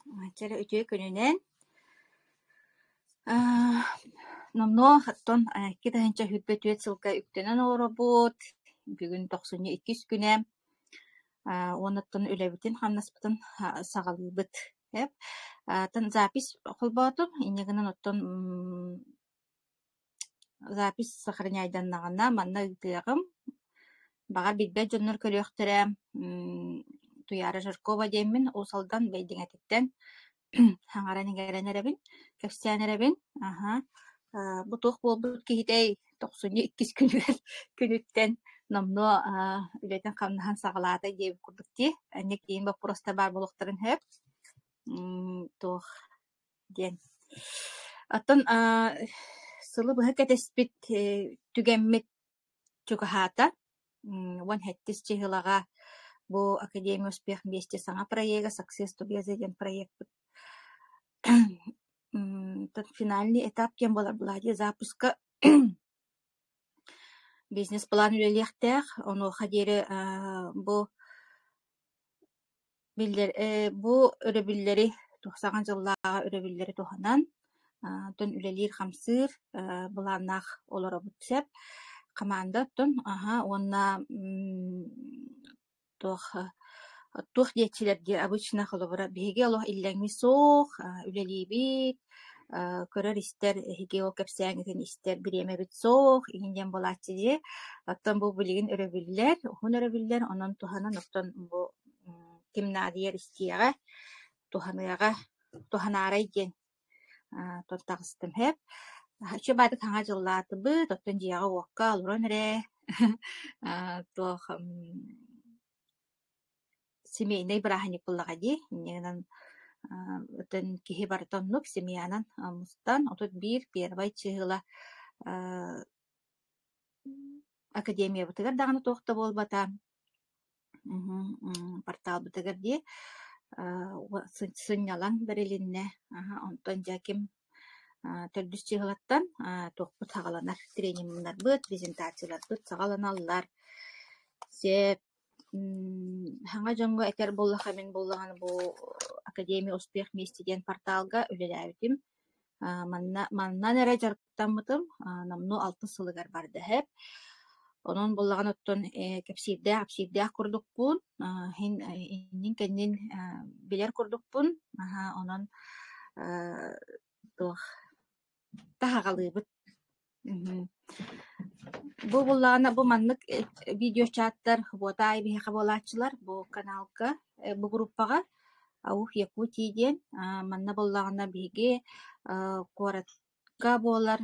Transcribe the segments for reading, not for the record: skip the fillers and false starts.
Чэ эрэ үтүө күнүнэн. Аа, номнуо оттон 2024 сылга үктэнэн олоробут. Бүгүн тохсунньу иккис күнэ. Аа, уонна оттон үлэбитин-хамнаспытын саҕалыыбыт. Эп. Оттон запись холбоотум. Инньэ гынан оттон запись сохраняйданнаҕына манна ыытыаҕым. Баҕар билбэт дьоннор көрүөхтэрэ. Туйаара Жиркова диэммин Уус Алдан Бэйдиҥэтиттэн саҥаран-иҥэрэн эрэбин, кэпсээн эрэбин. Аһа. Бу туох буолбут киһитэй тохсунньу иккис күнүгэр күнүттэн номнуо үлэтин-хамнаһын саҕалаата диэбит курдук дии. Эмиэ киин боппуруостар баар буолуохтарын сөп. Туох диэн. Оттон сылы быһа кэтэспит түгэммит чугаһаата. 17 чыһылаҕа бу Академия успех вместе саҥа проега Success Together диэн проекпыт финальный этап диэн буолар Влади запуска бизнес-план үлэлиэхтээх. Онуоха диэри бу Биллэр бу өрөбүллэри саҥа дьыллааҕы өрөбүллэри туһанан, оттон үлэлиир-хамсыыр былааннаах олоробут сөп. Хамаанда оттон аһа уонна туох туох диэччилэр дии обычно холобура биһиги олох иллэҥмит суох, үлэлиибит, көрөр-истэр эһиги ол кэпсээҥҥитин истэр бириэмэбит суох игин диэн буолааччы дии. Оттон бу билигин өрөбүллэр, уһун өрөбүллэр, онон туһанан оттон бу ким наадыйар истиэҕэ, туһаныаҕа, туһанаарай диэн тон таҕыстым сөп. Үчүгэй баҕайытык саҥа дьыллаатыбыт, оттон дьиэҕэ-уокка олорон эрэ туох семейнэй бырааһынньык буоллаҕа дии. Инньэ гынан оттон киһи барыта оннук семьянан мустан 31 первай чыһыла академиябытыгар даҕаны туох да буолбата. Порталбытыгар дии сынньалаҥ бэрилиннэ. Онтон дьэ ким төрдүс чыһылаттан туохпут саҕаланар трениннарбыт, презентацияларбыт саҕаланаллар. Сөп. Саҥа дьоҥҥо этэр буоллахха мин буоллаҕына бу Академия успех вместе диэн порталга үлэлээбитим. Манна манан эрэ дьарыктаммытым номнуо алтыс сылыгар барда сөп. Онон буоллаҕына оттон кэпсиирдээх ипсиирдээх курдукпун, иһин иннин-кэннин билэр курдукпун. Наһаа онон туох таһаҕалыыбыт. Бу буоллаҕына бу маннык видеочаттар буотаай биһиэхэ буолааччылар бу каналга, бу группаҕа АУФ Якутии диэн манна буоллаҕына биһиги куоракка буолар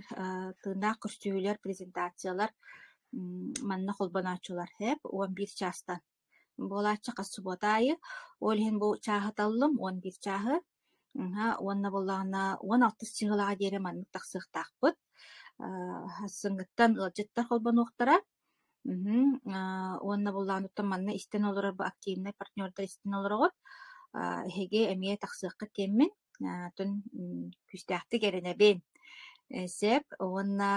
тыыннаах көрсүһүүлэр, презентациялар манна холбонооччулар сөп 11 чаастан буолааччы хас субуота аайы. Ол иһин бу чааһы таллым, 11 чааһы. Уонна буоллаҕына 16 чыһылаҕа диэри маннык тахсыахтаахпыт. Сарсыҥҥыттан ыалдьыттар холбонуохтара. Уонна буоллаҕына манна истэн олорор бу активнай партнердар истэн олороҕут. Эһиги эмиэ тахсыаххыт диэммин, оттон күүстээхтик эрэнэбин. Сөп. Уонна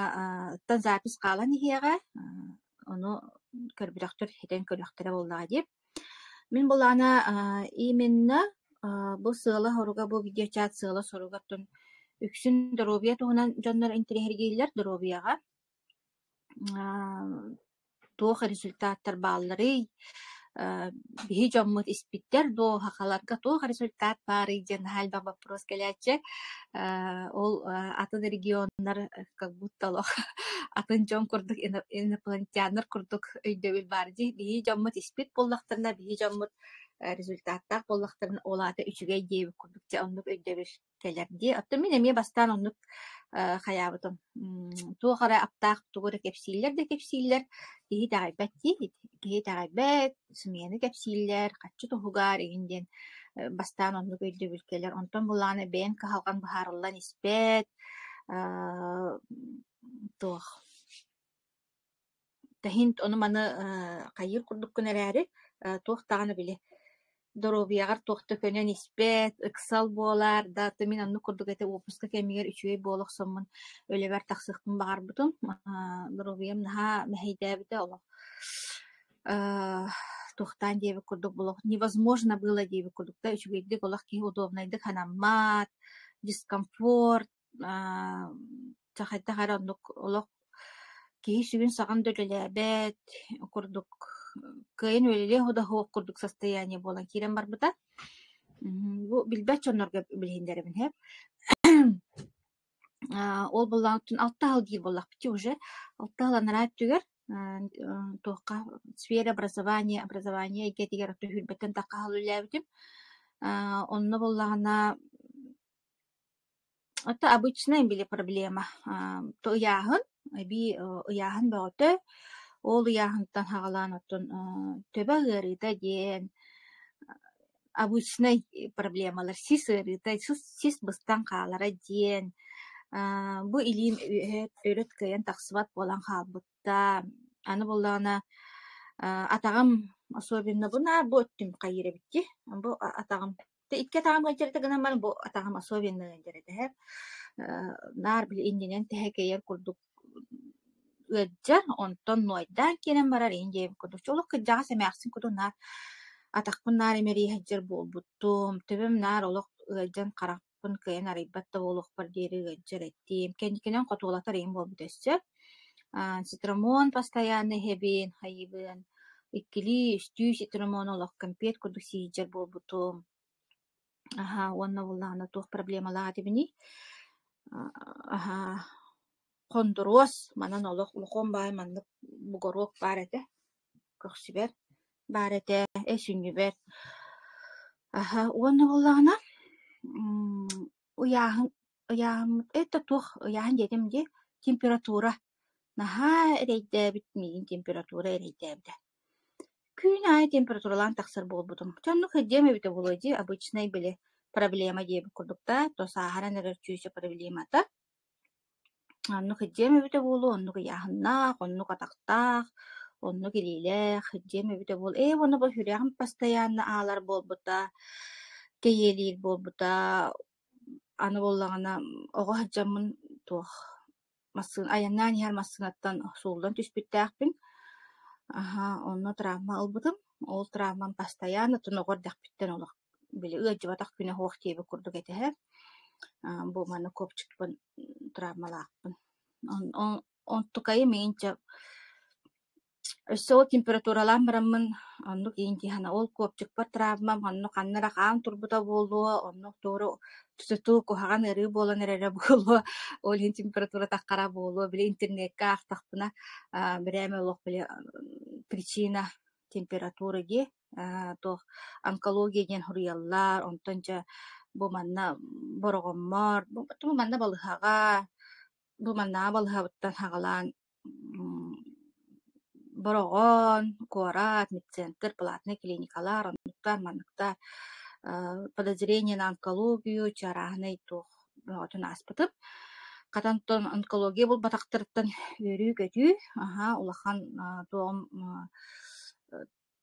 оттон запись хаалан иһиэҕэ. Ону көрбөтөхтөр ситэн көрүөхтэрэ буоллаҕа дии. Мин былаана именно бу сыала-соруга бу видеочат сыала-соруга оттон үксүн доруобуйа туһунан дьоннор интэриэһиргииллэр доруобуйаҕа. Туох результаттар баалларый? Биһи дьоммут испиттэр дуо, сахаларга туох результат баарый диэн наһаа элбэх боппуруос кэлээччи. Ол атын регионнар как будто олох атын дьон курдук инопланетяннар курдук өйдөбүл баар дии. Биһи дьоммут испит буоллахтарына, биһи дьоммут результаттаах буоллахтарына, ол аата үчүгэй диэбит курдук дьэ оннук өйдөбүл кэлэр дии. Оттон мин эмиэ бастаан оннук хайаабытым. Туох эрэ аптаах тугу эрэ кэпсииллэр да кэпсииллэр, киһи итэҕэйбэт дии. Киһи итэҕэйбэт, сымыйаны кэпсииллэр, харчы туһугар игин диэн бастаан оннук өйдөбүл кэлэр. Онтон буллаҕына бэйэҥ кыһалҕаҥ быһаарыллан испэт, туох Тэһиин ону-маны хайыыр курдуккун эрээри, туох даҕаны били доруобуйаҕар туох да көнөн испэт, ыксал буолар да, то мин оннук курдук этэ уоппуска кэмигэр үчүгэй буола охсоммун үлэбэр тахсыахпын баҕарбытым. Доруобуйам наһаа мэһэйдээбитэ олох. Туохтаан диэбит курдук олох невозможно было диэбит курдук да үчүгэйдик олох киһи удобнайдык санаммат, дискомфорт, хайдах эрэ оннук олох киһи сүгүн-саҕын да үлэлээбэт курдук кыайан үлэлиэх да суох курдук состояние буолан киирэн барбыта. Бу билбэт дьоннорго билиһиннэрэбин һэ. Ол буоллаҕыттан алта сыл диир буоллахпыт дии уже. Алта сыл анараа өттүгэр туохха сфера образования, образование эйгэтигэр түһүлбэттэн тахха сыл үлэлээбитим. Онно буоллаҕына это обычная били проблема. То ыйааһын, эбии ыйааһын бөҕөтө. Ол ыйааһынтан саҕалаан оттон төбө ыарыыта диэн обычнай проблемалар сис ыарыыта, сис быстан хаалара диэн бу илиим үөһэ өрүт кыайан тахсыбат буолан хаалбыта. Аны буоллаҕына атаҕым особенно бу наар бу өттүм хайыыр эбит дии. Бу атаҕым икки атаҕым ыалдьар этэ гынан баран бу атаҕым особенно ыалдьар этэ эһэ. Наар били иннинэн тэһэ кэйэр курдук ыалдьар, онтон нуойдаан киирэн барар иһин диэбит курдук. Олох кырдьаҕас эмээхсин курдук наар атахпын наар имэрийэ сылдьар буолбутум, төбөм наар олох ыалдьан харахпын кыайан арыйбат да буолуохпар диэри ыалдьар этим. Кэнникинэн хотуолатар иһин буолбут өссө. Цитрамон постоянно иһэбин, хайыыбын, иккилии, үстүү цитрамон олох кэмпиэт курдук сиидьэр буолбутум. Аһаа, уонна буоллаҕына туох проблемалаах этибиний? Аһаа, хондуруос, манан олох улахан баай маннык бугоруок баар этэ, көхсүбэр баар этэ, сүнньүбэр. Аһа, уонна буоллаҕына ыйааһын ыйааһыммыт это туох ыйааһын диэтим дии, температура. Наһаа эрэйдээбит миигин температура эрэйдээбитэ. Күн аайы температуралаан тахсар буолбутум. Дьэ оннук сылдьыам эбитэ буолуо дии, обычнай били проблема диэбит курдук да, то сааһыран эрэр чүүчэ проблемата. Оннук сылдьыам эбитэ буолуо, оннук ыйааһыннаах, оннук атахтаах, оннук илиилээх сылдьыам эбитэ буолуо. Ээ уонна бу сүрэҕим постоянно аалар буолбута, кэйиэлиир буолбута. Аны буоллаҕына оҕо сылдьаммын туох массыына айаннаан иһэр массыынаттан сууллан түспүттээхпин. Аһаа, онно травма ылбытым. Ол травмам постоянно оҕо эрдэхпиттэн олох били ыалдьыбатах күнэ суох диэбит курдук этэ. Бу манна копчикпын травмалаахпын. Онтукайым иинчэ Өссө ол температуралаан бараммын оннук иинтиһана ол куопчукпар травмам онно ханна эрэ хаан турбута буолуо, онно туору туту куһаҕан ыарыы буолан эрэрэ буолуо, ол иһин температура таххара буолуо, били интернеккэ аахтахпына бирээмэ олох били причина температура дии, туох онкология диэн суруйаллар, онтон дьэ бу манна Бороҕоммор, бу манна балыыһаҕа, бу маннааҕы балыыһабыттан саҕалаан Бороҕон, куорат, медцентр, платнай клиникалар, оннуктар, манныктар подозрение на онкологию, чарааһынай туох бөҕөтүн ааспытым. Хатан онкология булбатахтарыттан үөрүү-көтүү, аһаа, улахан туоҕум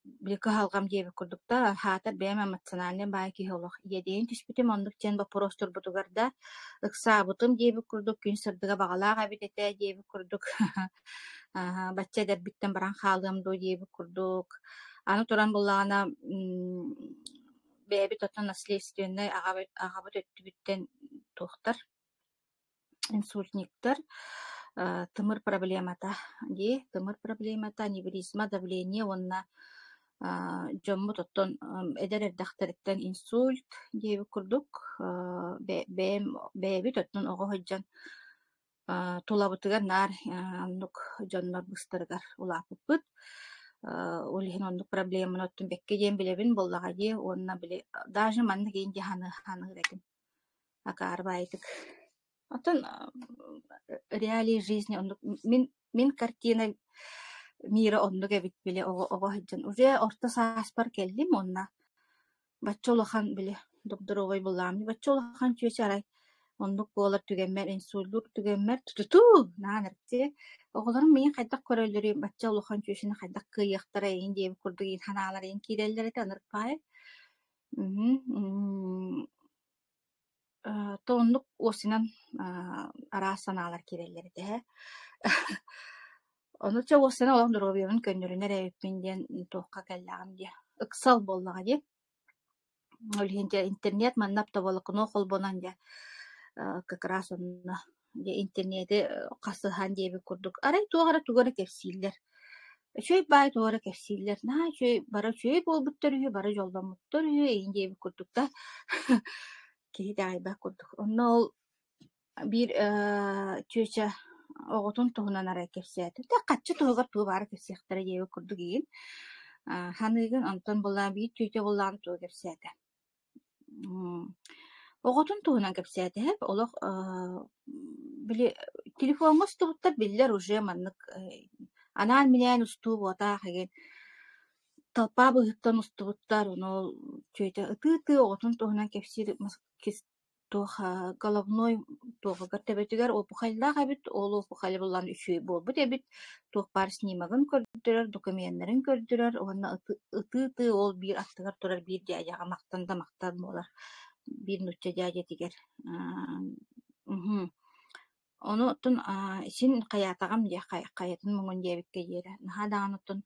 Били кыһалҕам диэбит курдук да, аһаатар бэйэм эмоциональнай баай киһи олох иэдэйэн түспүтүм, оннук диэн боппуруос турбутугар да, ыксаабытым диэбит курдук, күн сырдыга баҕалаах эбит этэ диэбит курдук, бачча эдэрбиттэн баран хаалыам дуо диэбит курдук. Аны туран буллаҕына, бэйэбит оттон наследственнай аҕабыт, аҕабыт өттүбүттэн туохтар инсультниктар, тымыр проблемата дии, тымыр проблемата, аневризма, давление уонна дьоммут оттон эдэр эрдэхтэриттэн инсульт диэбит курдук бэйэм бэйэбит оттон оҕо сылдьан тулабытыгар наар оннук дьоннор быстарыгар улааппыппыт. Ол иһин оннук проблеманы оттон бэккэ диэн билэбин буоллаҕа дии уонна били даже маннык иин дии саныыр этим акаары баайытык. Оттон реалии жизни оннук мин мин картина мира оннук эбит били оҕо оҕо сылдьан уже орто сааспар кэллим уонна бачча улахан били добдоруобай буллаҕым бачча улахан чүөчэ арай оннук буолар түгэммэр инсульдуур түгэммэр тутутуу наан эрчи оҕолорум миигин хайдах көрөллөрүй бачча улахан чүөчэни хайдах кыайыахтара эйин диэбит курдук иин санаалар иин киирэллэр этэ ынырык баайы То оннук уосунан араас санаалар киирэллэр этэ. Ону чэ уопсайынан олох доруобуйабын көннөрүнэр эбиппин диэн туохха кэллэҕим дии, ыксал буоллаҕа дии. Ол иһин дьэ интернет манна оптоволокно холбонон дьэ как раз онно дьэ интернети хасыһан диэбит курдук арай туох эрэ тугу эрэ кэпсииллэр. Үчүгэй баай тугу эрэ кэпсииллэр, наһаа үчүгэй бары үчүгэй буолбуттар үһү, бары дьолломмуттар үһү эйигин диэбит курдук да киһи итэҕэйбэт курдук. Онно ол биир чүөчэ оҕотун туһунан арай кэпсээтэ. Дэ хаччы туһугар тугу баара кэпсиэхтэрэ диэбит курдук игин. Ханыыгын онтон булаан биир түөтэ буллаҕын тугу кэпсээтэ. Оҕотун туһунан кэпсээтэ олох били телефоҥҥа устубуттар биллэр уже маннык анаан-минээн устуу буотаах игин толпа быыһыттан устубуттар ону ол түөтэ ытыы-ытыы оҕотун туһунан кэпсиир туох головной туоҕугар төбөтүгэр опухоллаах эбит, ол опухоль булан үчүгэй буолбут эбит, туох баар снимогын көрдөрөр, докуменнарын көрдөрөр уонна ытыы-ытыы ол биир аттыгар турар биир дядяҕа махтан да махтан буолар, биир нуучча дядятыгар. Ону оттон син хайаатаҕым диэ хайатын муҥун диэбиккэ диэри наһаа даҕаны оттон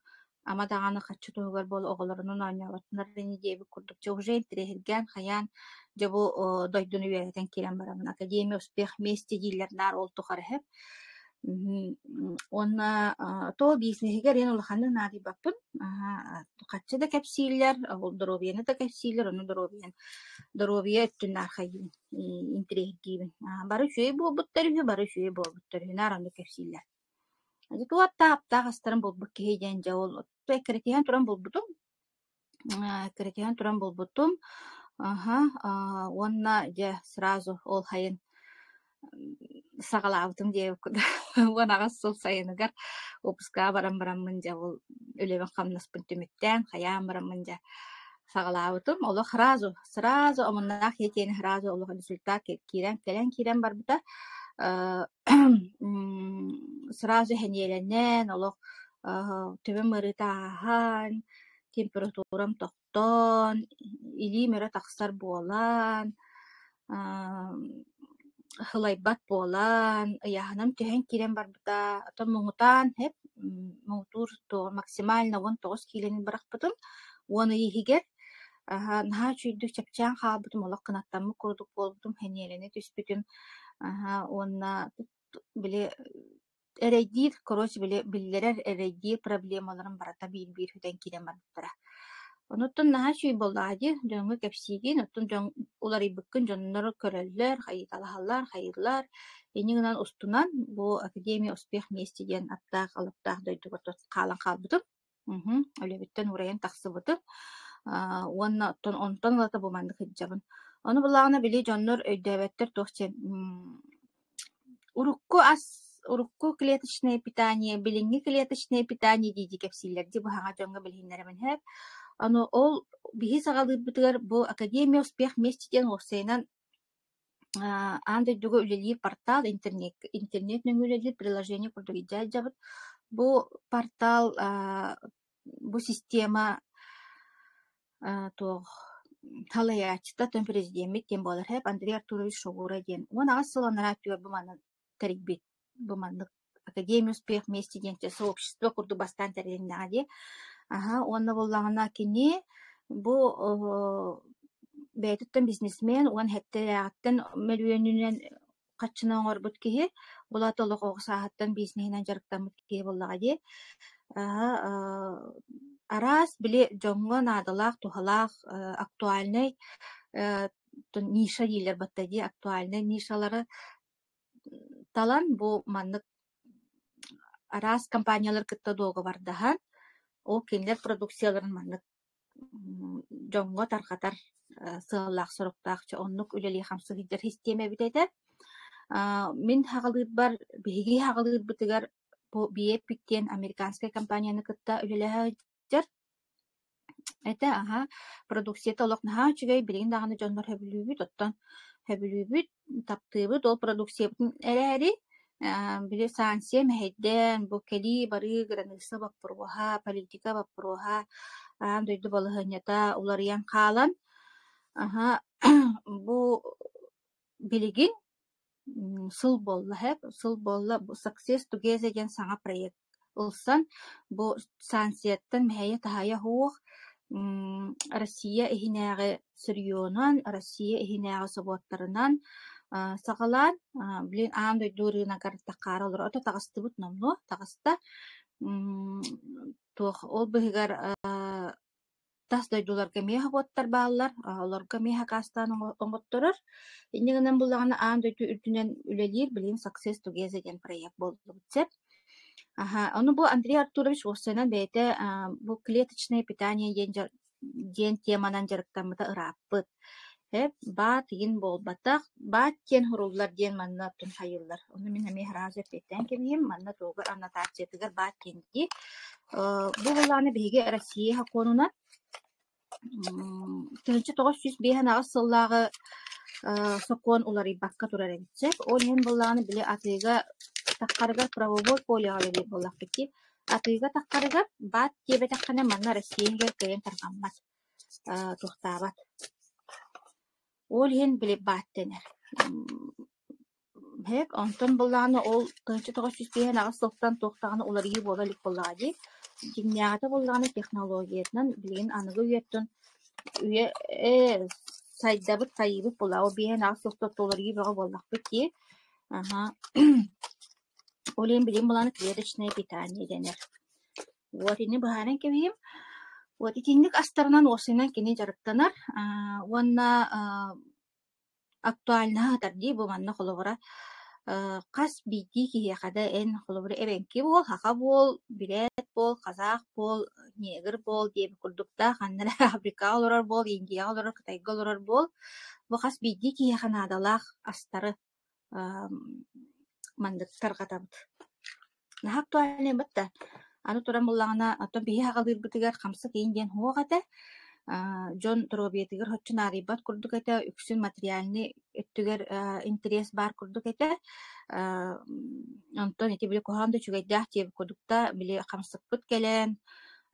ама даҕаны харчы туһугар буола оҕолорунан оонньооботтор ини диэбит курдук дьэ уже интэриэһиргээн хайаан дьэ бу дойдуну үөрэтэн киирэн бараммын Академия успех вместе дииллэр наар ол тухары иһэр. Уонна то бизнеһигэр эн улаханнык наадыйбаппын. Харчы да кэпсииллэр, ол доруобуйаны да кэпсииллэр, ону доруобуйан доруобуйа өттүн наархайдыыбын интэриэһиргиибин. Бары үчүгэй буолбуттар үһү, бары үчүгэй буолбуттар үһү, наар оннук кэпсииллэр. Дьэ туох астарын булбут киһи диэн дьэ ол эккирэтиһэн туран булбутум. Эккирэтиһэн туран булбутум. Аһа, уонна дьэ сразу ол сайын саҕалаабытым диэбит курдук 18 сыл сайыныгар уоппускаҕа баран бараммын дьэ ол үлэбин-хамнаспын түмүктээн хайаан бараммын дьэ саҕалаабытым. Олох сразу, сразу омуннаах киһи сразу олох результат киирэн кэлэн киирэн барбыта. Сразу сэниэлэнэн олох төбөм ыарыыта ааһан, температурам тохтоон, илиим өрө тахсар буолан, сылайбат буолан, ыйааһыным түһэн киирэн барбыта. Оттон муҥутаан эп муҥутуур максимально 19 киилэни бырахпытым. Уон ый иһигэр наһаа үчүгэйдик чэпчээн хаалбытым, олох кынаттаммыт курдук буолбутум, сэниэлэнэ түспүтүм. Уонна били эрэйдиир, короче, били биллэрэр эрэйдиир проблемаларым барыта биир-биир сүтэн киирэн барбыттара. Онуттан наһаа үчүгэй буоллаҕа дии, дьоҥҥо кэпсиигин, оттон дьон уларыйбыккын дьоннор көрөллөр, хайыталаһаллар, хайыыллар. Инньэ гынан устунан бу Академия успех вместе диэн аптаах алыптаах дойдуга хаалан хаалбытым. Үлэбиттэн уурайан тахсыбытым. Уонна оттон онтон ылата бу маннык сылдьабын. Ону буллаҕына били дьоннор өйдөөбөттөр туох диэн урукку ас, урукку клеточное питание, билиҥҥи клеточное питание дии-дии кэпсииллэр дии бу саҥа дьоҥҥо билиһиннэрэбин иһэр. Ону ол биһи саҕалыырбытыгар бу Академия успех вместе диэн уопсайынан аан дойдуга үлэлиир портал интернет интернет нөҥүө үлэлиир приложение курдук илдьэ сылдьабыт. Бу портал бу система туох салайааччыта оттон президеммит диэн буолар һээп Андрей Артурович Шогура диэн 18 сыл анараа өттүгэр бу манна тэрийбит бу маннык Академия успех вместе диэн сообщество курдук бастаан тэрилиннэҕэ дии. Аһа уонна буоллаҕына кини бу бэйэтиттэн бизнесмен уон сэттэлээҕиттэн мөлүйүөнүнэн харчыны оҥорбут киһи, ол аата олох оҕо сааһыттан бизнеһинэн дьарыктаммыт киһи буоллаҕа дии. Аһа араас били дьоҥҥо наадалаах, туһалаах актуальнай ниша дииллэр батта дии, актуальнай нишалары талан бу маннык араас компаниялар кытта дуогабардаһан, ол кинилэр продукцияларын маннык дьоҥҥо тарҕатар сыаллаах-соруктаах чэ оннук үлэлии-хамсыы сылдьар систиэмэ эбит этэ. Мин хаҕалыырбар, биһиги хаҕалыырбытыгар бу Биэппик диэн американскай компанияны кытта үлэлэһэ сылдьар этэ, аһа, продукцията олох наһаа үчүгэй, билигин даҕаны дьоннор сөбүлүүбүт, оттон сөбүлүүбүт, таптыыбыт ол продукциябытын эрээри, били санкция мэһэйдээн, бу кэлии-барыы граница боппуруоһа, политика боппуруоһа, аан дойду балаһыанньата уларыйан хаалан, аһа, бу билигин сыл буолла, сыл буолла Success Together диэн саҥа проект. ылсан бу санкцияттан мэһэйэ-таһайа суох Россия иһинээҕи сырьёнан, Россия иһинээҕи собуоттарынан саҕалаан, билин аан дойду ырыынагар таххаара олоро ото таҕыстыбыт номнуо таҕыста. Туох ол быһыгар тас дойдуларга эмиэ собуоттар бааллар, олорго эмиэ сакаастаан оҥотторор. Инньэ гынан буллаҕына аан дойду үрдүнэн үлэлиир билигин Success Together диэн проект буоллубут сөп. Аха, ону бу Андрей Артурович уопсайынан бэйэтэ бу клеточное питание диэн диэн теманан дьарыктаммыта ырааппыт. Э, баат игин буолбатах, баат диэн суруллар диэн манна оттон хайыыллар. Ону мин эмиэ сразу эппиэттээн кэбиһиим. Манна тугар аннотациятыгар баат диэн дии. Бу былааны биһиги Россия сокуонунан 1958 сыллааҕы сокуон уларыйбакка турар эбит сөп. Ол иһин былааны били атыыга таххарыгар правовой полеҕа үлэлиир буоллахпыт дии. Атыыга таххарыгар баат диэбэтэххинэ манна Россия иһигэр кыайан тарҕаммат, туохтаабат. Ол иһин били баат дэнэр. Һэк, онтон былаана ол 1958 сылтан туох даҕаны уларыйыы буола илик буоллаҕа дии. Дьиҥнээҕитэ буоллаҕына технологиятынан билигин аныгы үйэттэн үйэ ээ сайдабыт хайыыбыт буоллаҕа. Ол 58 сылтан уларыйыы бөҕө буоллахпыт дии. Аһа. Ол иһин билигин былаана клеточное питание дэнэр. Вот ини быһааран кэбиһиим. Вот итинник астарынан уопсайынан кини дьарыктанар. Аа уонна аа актуальнаһа сытар дии бу манна холобура хас биирдии киһиэхэ да эн холобура эбэҥки буол, саха буол, бүрээт буол, казах буол, негр буол диэбит курдуктаах ханна эрэ Африкаҕа олорор буол, Индияҕа олорор, Кытайга олорор буол бу хас биирдии киһиэхэ наадалаах астары маннык тарҕатабыт. Наһаа актуальнай да. Аны туран буллаҕына, оттон биһи аҕалыырбытыгар хамсык иин диэн суох этэ. Дьон доруобуйатыгар соччо наадыйбат курдук этэ, үксүн материальнай өттүгэр интэриэс баар курдук этэ. Онтон ити били куһаҕан да үчүгэйдээх диэбит курдук да, били хамсыкпыт кэлэн,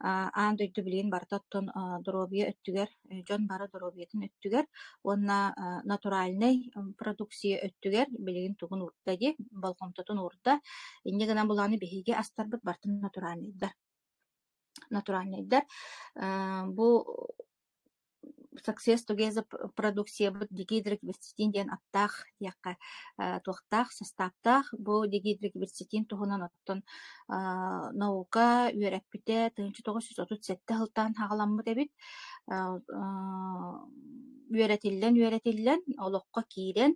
аан дойду билигин барыта оттон доруобуйа өттүгэр дьон бары доруобуйатын өттүгэр уонна натуральнай продукция өттүгэр билигин тугун уурда дии, болҕомтотун уурда. Инньэ гынан булааны биһиги астарбыт барытын натуральнайдар. Натуральнайдар. Бу Success Together продукциябыт дигидрокверцетин диэн аттаах диэххэ туохтаах састааптаах. Бу дигидрокверцетин туһунан оттон наука үөрэппитэ 1937 сылтан саҕаламмыт эбит. Үөрэтиллэн-үөрэтиллэн олоххо киирэн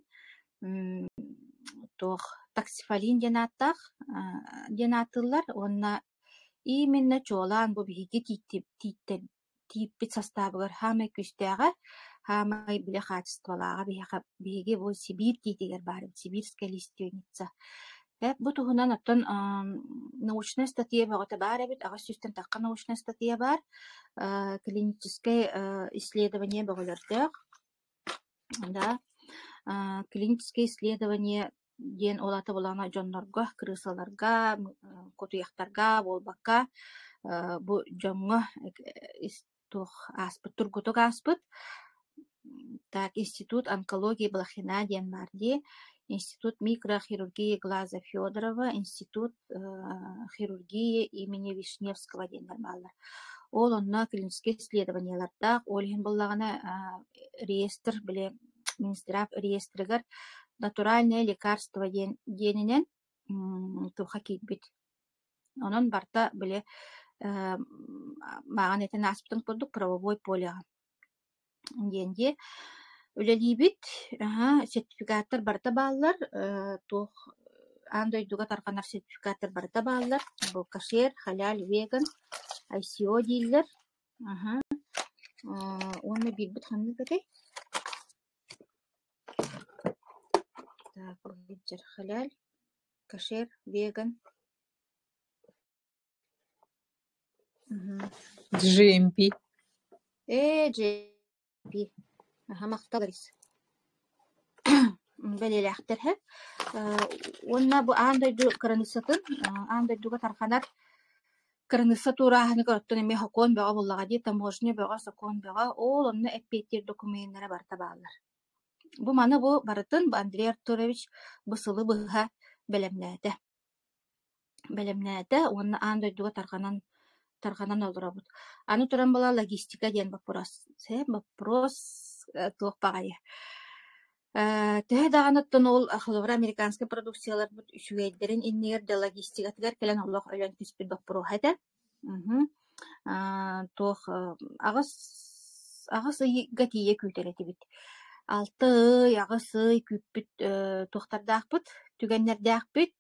туох таксифалин диэн ааттаах диэн ааттыыллар уонна именно чуолаан бу биһиги тииттэр тиийбит састаабыгар саамай күүстээҕэ, саамай били хаачыстыбалааҕа биһиэхэ биһиги бу Сибиир тиитигэр баар эбит, Сибирская лиственница. Бу туһунан оттон научнай статья бөҕөтө баар эбит, аҕыс сүүстэн тахха научнай статья баар, клиническэй исследование бөҕөлөрдөөх. Да, клиническое исследование диэн ол аата былаана дьоннорго, крысаларга, кутуйахтарга буолбакка, бу дьоҥҥо туох ааспыт, тургутук ааспыт. Так, Институт онкологии Блохина диэн баар дии, Институт микрохирургии глаза Федорова, Институт хирургии имени Вишневского диэннэр бааллар. Ол онно клиническэй исследованиелардаах, ол иһин буоллаҕына реестр, били Минздрав реестригэр натуральное лекарство диэн диэнинэн туха киирбит. Онон барыта били мааҕын этэн ааспытын курдук правовой полеҕа диэн дии. Үлэлиибит, аһа, сертификаттар барыта бааллар, туох аан дойдуга тарҕанар сертификаттар барыта бааллар. Бу кошер, халяль, веган, ICO дииллэр. Аһа. Уонна биирбит ханнык этэй? Так, халяль, кошер, веган. GMP. Ээ, GMP. Аха, махтал Борис. Бэлиэлээхтэр һэ. Уонна бу аан дойду кыраныыссатын, аан дойдуга тарҕанар кыраныысса туорааһыныгар оттон эмиэ сокуон бөҕө буоллаҕа дии, таможня бөҕө, сокуон бөҕө, ол онно эппиэттиир докумуоннара барыта бааллар. Бу маны бу барытын Андрей Артурович бу сылы быһа бэлэмнээтэ. Бэлэмнээтэ уонна аан дойдуга тарҕанан тарҕанан олоробут. Аны туран була логистика диэн боппуруос боппуруос туох баҕайы. Төһө даҕаны оттон ол холобура американскай продукцияларбыт үчүгэйдэрин иннигэр да логистикатыгар кэлэн олох өлөн түспүт боппуруоһа этэ. Туох аҕыс ыйга тиийэ күүтэр этибит. 6 ый, 8 ый күүппүт туохтардаахпыт, түгэннэрдээхпит.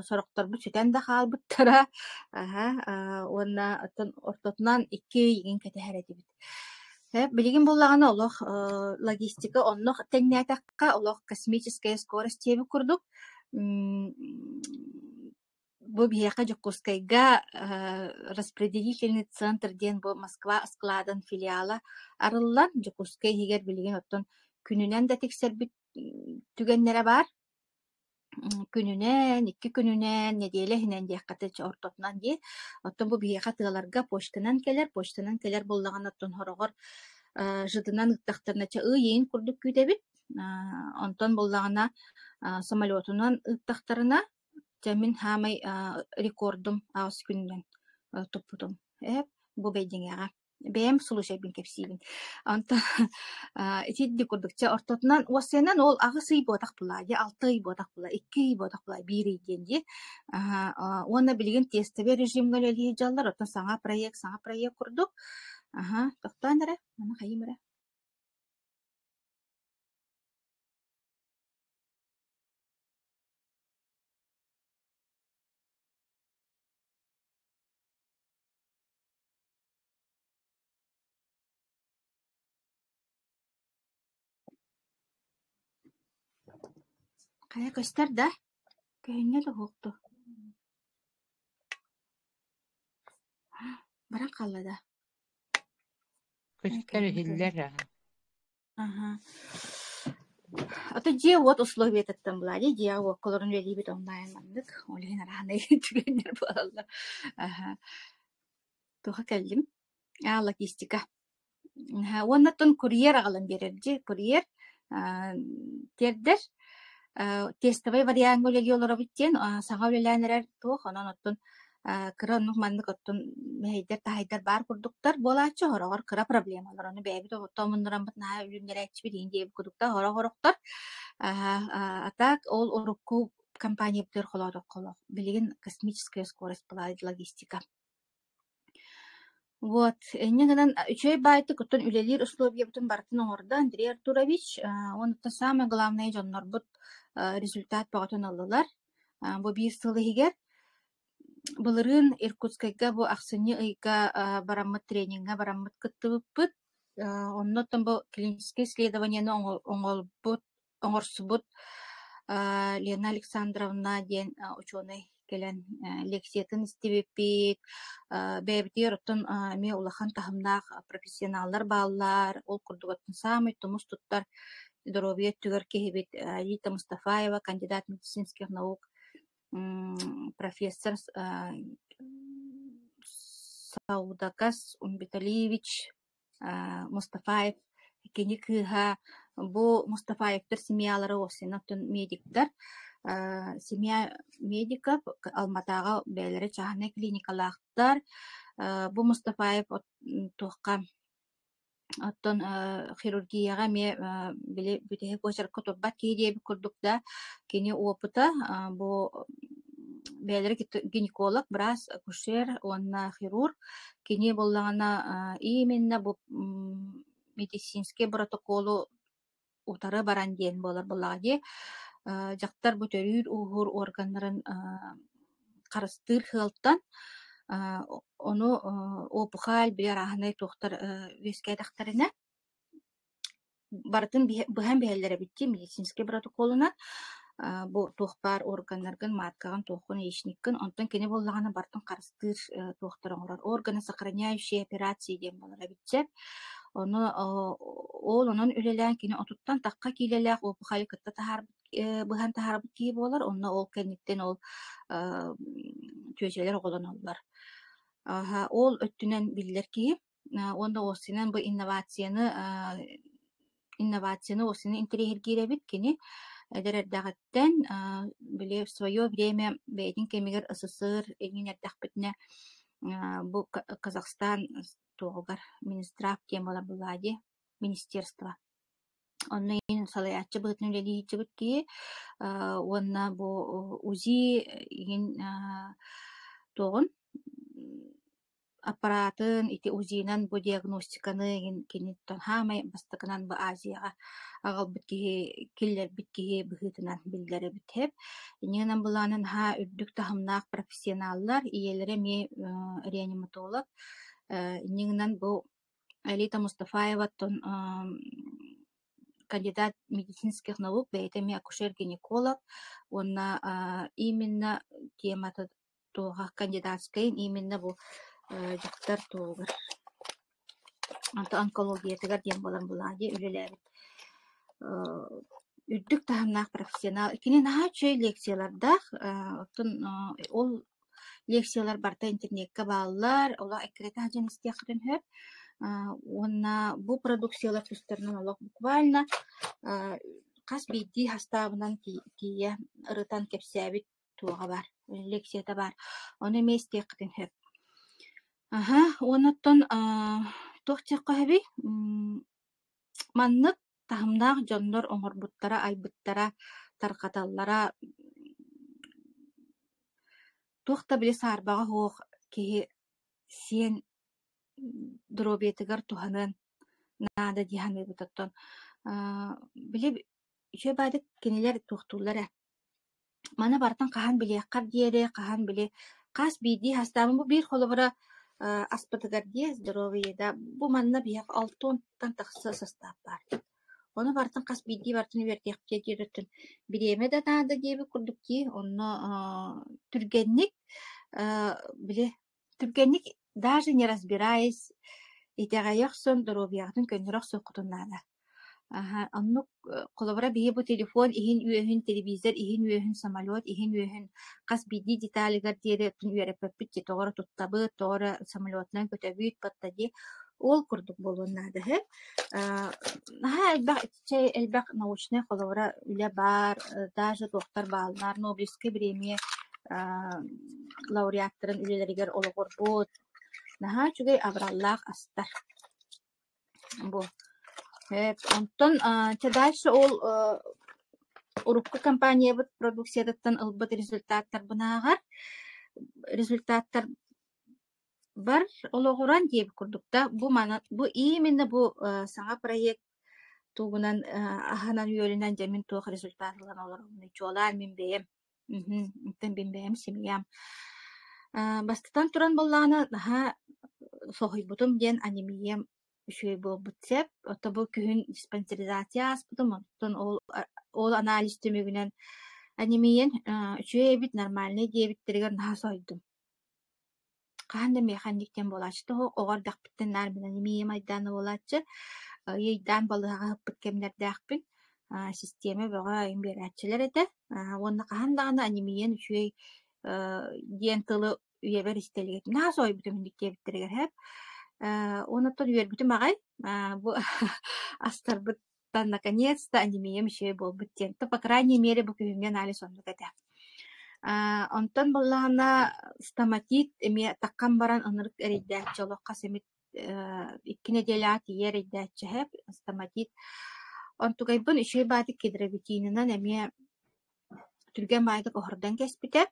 Сорохторбут сүтэн да хаалбыттара. Аһа, уонна оттон ортотунан 2 ый игин кэтэһэр этибит. Билигин буоллаҕына олох логистика онно тэҥнээтэххэ олох космическая скорость диэбит курдук. Бу биһиэхэ Дьокуускайга распределительный центр диэн бу Москва складын филиала арыллан, Дьокуускай иһигэр билигин оттон күнүнэн да тиксэрбит түгэннэрэ баар. Күнүнэн, 2 күнүнэн, нэдиэлэ иһинэн диэххэ ортотунан дии. Оттон бу биһиэхэ тыаларга почтанан кэлэр, почтанан кэлэр буоллаҕына оттон сороҕор жытынан ыыттахтарына чэ ый ыйын курдук күүтэбит. Онтон буоллаҕына самолетунан ыыттахтарына Дьэ мин саамай рекордум 8 күнүнэн туппутум. Бу Бэйдиҥэҕэ. Бэйэм случайбын кэпсиибин. Онтон итинник курдук чэ ортотунан уоссайынан ол 8 ый буотах буолаа дии, 6 ый буотах буолаа, 2 ый буотах буолаа, 1 ый диэн дии. Уонна билигин тестовый режимҥэ үлэлии сылдьаллар, оттон саҥа проект, саҥа проект курдук. Аһа, тохтоон эрэ, маны хайыым эрэ. Хайа көстөр да? Көһүннэ да уһук дуу? Баран хаалла да? Көстөр иһиллэр аа. Аһа. Ото дьиэ-уот условиятыттан булаа дии, дьиэҕэ-уокка олорон үлэлиибит онлайн маннык, ол иһин араанай түгэннэр буолаллар. Аһа. Туоха кэллим? Аа, логистика. Аһа, уонна оттон курьер аҕалан биэрэр дии, курьер аа, тиэрдэр. Тестовай вариаҥҥа үлэлии олоробут диэн саҥа үлэлээн эрэр туох, онон оттон кыра оннук маннык оттон мэһэйдэр-таһайдар баар курдуктар буолааччы, сороҕор кыра проблемалар, ону бэйэбит омуннураммыт наһаа үлүннэрээччибит иһин диэбит курдуктар, сорох-сорохтор а так ол урукку компаниябытыгар холоотоххо олох билигин космическая скорость была логистика. Вот, инньэ гынан үчүгэй баайтык оттон үлэлиир условиябытын барытын оҥордо Андрей Артурович. Уонна самое главное дьоннорбут результат бөҕөтүн ыллылар. Бу биир сыл иһигэр былырыын Иркутскайга бу ахсынньы ыйга бараммыт трениҥҥэ бараммыт кыттыбыппыт. Онно оттон бу клиническэй исследованиены оҥорбут оҥорсубут Лена Александровна диэн учуонай кэлэн лекциятын истибиппит. Бэйэбитигэр оттон эмиэ улахан таһымнаах профессионаллар бааллар. Ол курдук оттон саамай тумус туттар доруобуйа өттүгэр киһибит Рита Мустафаева, кандидат медицинских наук, профессор Саудакас Умбиталиевич Мустафаев кини кыыһа бу Мустафаевтар семьялара оттон медиктар семья медиков Алматаҕа бэйэлэрэ чааһынай клиникалаахтар бу Мустафаев туохха оттон хирургияҕа эмиэ били бүтэһик уочарка турбат киһи диэбит курдук да кини опыта бу бэйэлэрэ гинеколог, быраас, акушер уонна хирург. Кини буоллаҕына именно бу медицинскэй боротокуолу утары баран диэн буолар буоллаҕа дии. Дьахтар бу төрүүр-ууһуур органнарын харыстыыр сыалтан ону опухоль били арааһынай туохтар үөскээтэхтэринэ барытын быһан биһэллэр эбит дии медицинскэй протоколунан бу туох баар органнаргын, маткаҕын, туоххун, яичниккын, онтон кини буоллаҕына барытын харыстыыр туохтар оҥорор органы сохраняющие операции диэн буолар эбит сөп. Ону ол онон үлэлээн кини 30-тан тахха киилэлээх опухоль кытта таһаарбыт быһан таһаарбыт киһи буолар, онно ол кэнниттэн ол түөчэлэр оҕолоноллор. Ол өттүнэн биллэр киһи уонна уопсайынан бу инновацияны инновацияны уопсайынан интэриэһиргиир эбит кини. Эдэр эрдэҕиттэн били в свое время бэйэтин кэмигэр СССР иҥин эрдэхпитинэ бу Казахстан туоҕугар Минздрав диэн буолар буоллаҕа дии, министерство. Онно иһин салайааччы быһыытынан үлэлии сылдьыбыт киһи уонна бу УЗИ иһин туоҕун аппаратын ити УЗИ-нан бу диагностиканы иһин киниттэн хаамай бастакынан бу Азияҕа аҕалбыт киһи киллэрбит киһи быһыытынан биллэр эбит һэп. Инньэ былаанын наһаа үрдүк таһымнаах профессионаллар, ийэлэрэ эмиэ реаниматолог. Инньэ гынан бу Алита Мустафаеваттан кандидат медицинских наук, бэйэтэ эмиэ акушер-гинеколог уонна именно темата туоҕа кандидатскайын именно бу дьахтар туоҕугар онкологиятыгар диэн буолан булаа дии үлэлээбит үрдүк таһымнаах профессионал. Кини наһаа үчүгэй лекциялардаах, оттон ол Лекциялар барыта интернеккэ бааллар, олох эккирэтэ сылдьан истиэххитин сөп. Уонна бу продукциялар тустарынан олох буквально хас биирдии састаабынан тиийэ ырытан кэпсээбит туоҕа баар, лекцията баар. Ону эмиэ истиэххитин сөп. Аһа, уонна оттон туох диэххэ сөбүй? Маннык таһымнаах дьоннор оҥорбуттара, айбыттара, тарҕаталлара туох да били саарбаҕа суох киһи сиэн доруобуйатыгар туһаныан наада дии саныыбыт. Оттон били үчүгэй баайдык кинилэр туохтууллар ээ. Маны барытын хаһан билиэххэр диэри, хаһан били хас биирдии хастаабын бу биир холобура аспытыгар диэ здоровьеда бу манна биһиэхэ 60 тахса састаап баар. Ону барытын хас биирдии барытын үөрэтиэхпит диэри бириэмэ да наада диэбит курдук дии. Онно түргэнник били түргэнник даже не разбираясь итэҕэйэ охсон доруобуйаҕытын көннөрө охсуоххутун наада. Аһа, оннук холобура биһи бу телефон иһин-үөһүн, телевизор иһин-үөһүн, самолет иһин-үөһүн хас биирдии деталыгар диэри үөрэппэппит дии, тоҕо эрэ туттабыт, тоҕо эрэ самолетунан көтөбүт батта дии. Ол курдук буолуон наада үһү. Наһаа элбэх итиччэ элбэх научнай холобура үлэ баар, даже туохтар бааллар, Нобелевскай бириэмийэ лауреаттарын үлэлэригэр олоҕурбут наһаа үчүгэй абыраллаах астар. Бу онтон чэ дальше ол урукку компаниябыт продукциятыттан ылбыт результаттарбынааҕар результаттар бар олоҕуран диэбит курдук да бу маны бу именно бу саҥа проект тугунан аһынан-үөлүнэн дьэ мин туох результат ылан олоробунуй чуолаан мин бэйэм Мм, мин бэйэм семьям. Бастатан туран буоллаҕына наһаа соһуйбутум диэн анемиям үчүгэй буолбут сөп. Оттон бу күһүн диспансеризация ааспытым, оттон ол ол анализ түмүгүнэн анемиян үчүгэй эбит, нормальнай диэбиттэригэр наһаа соһуйдум. Хаһан да миэхэ инник диэн буолааччы тоһу оҕо эрдэхпиттэн наар мин анемиям айдаана буолааччы. Ыйдаан балыыһаҕа сыппыт кэмнэрдээхпин. Систиэмэ бөҕө айан биэрээччилэр этэ. Уонна хаһан даҕаны анемиян үчүгэй диэн тылы үйэбэр истэ илик этим. Наһаа соһуйбутум инник диэбиттэригэр һээп. Уонна оттон үөрбүтүм аҕай. Бу астарбыт наконец-то анемиям үчүгэй буолбут диэн. То, по крайней мере, бу күһүҥҥү анализ оннук этэ. Онтон буоллаҕына стоматит эмиэ таххан баран ынырык эрэйдээччи олох хас эмит 2 нэдиэлэҕэ тиийэ эрэйдээччи эһэп стоматит. Онтугайбын үчүгэй баатык кедровитинынан эмиэ түргэн баайдык оһордон кэспитэ.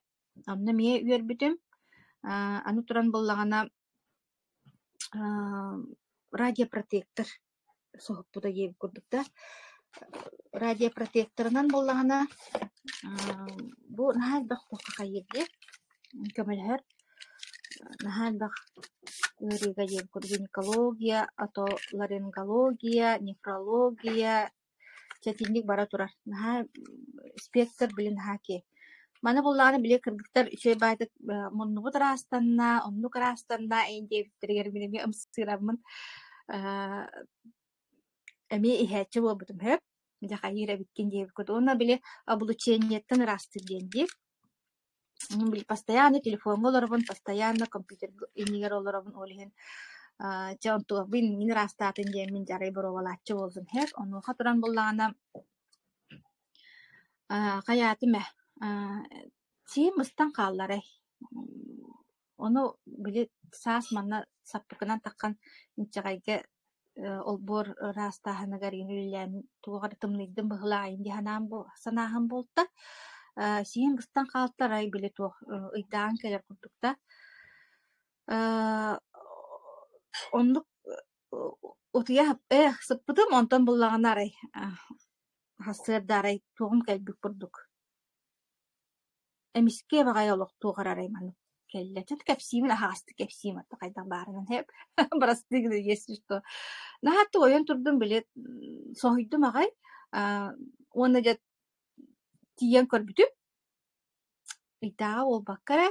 Онно эмиэ үөрбүтүм. Аны туран буоллаҕына радиопротектор соһуппута диэбит курдук да. Радиопротекторынан буоллаҕына бу наһаа элбэх туохха хайыыр дии көмөлөһөр. Наһаа элбэх ыарыыга диэбит курдук гинекология, отоларингология, нефрология чэ итинник бара турар. Наһаа спектр били наһаа киэҥ. Маны буоллаҕына били кыргыттар үчүгэй баайдык муннубут ыраастанна, оннук ыраастанна эйин диэбиттэригэр мин эмиэ ымсыыраммын эмиэ иһээччи буолбутум сөп. Дьэ хайыыр эбиккин диэбит курдук. Уонна били облучениеттан ыраастыыр диэн дии. Били постоянно телефоҥҥа олоробун, постоянно компьютер иннигэр олоробун, ол иһин чэ онтугабын мин ыраастаатын диэн мин дьарай боруобалааччы буоллум сөп. Онуоха туран буоллаҕына. Хайаатым ээ, сиим быстан хаалларай. Ону били саас манна саппыкынан таххан инчэҕэйгэ олбуор ыраастааһыныгар игин үлэлээн туох эрэ тымныйдым быһыылаах дии санаан санааһын буолта. Сиим быстан хаалта арай били туох ыйдаан кэлэр курдук да. Оннук утуйа сыппытым, онтон буллаҕына арай сарсыарда арай туоҕум кэлбит курдук. Эмискэ баҕайы олох туох эрэ арай маннык кэллэ. Чэ кэпсиибин аһаҕастык кэпсиим ата хайдах баарынан һээп бырастыы гына если что. Наһаа ойон турдум били соһуйдум аҕай уонна дьэ тиийэн көрбүтүм ыйдааҕы буолбакка эрэ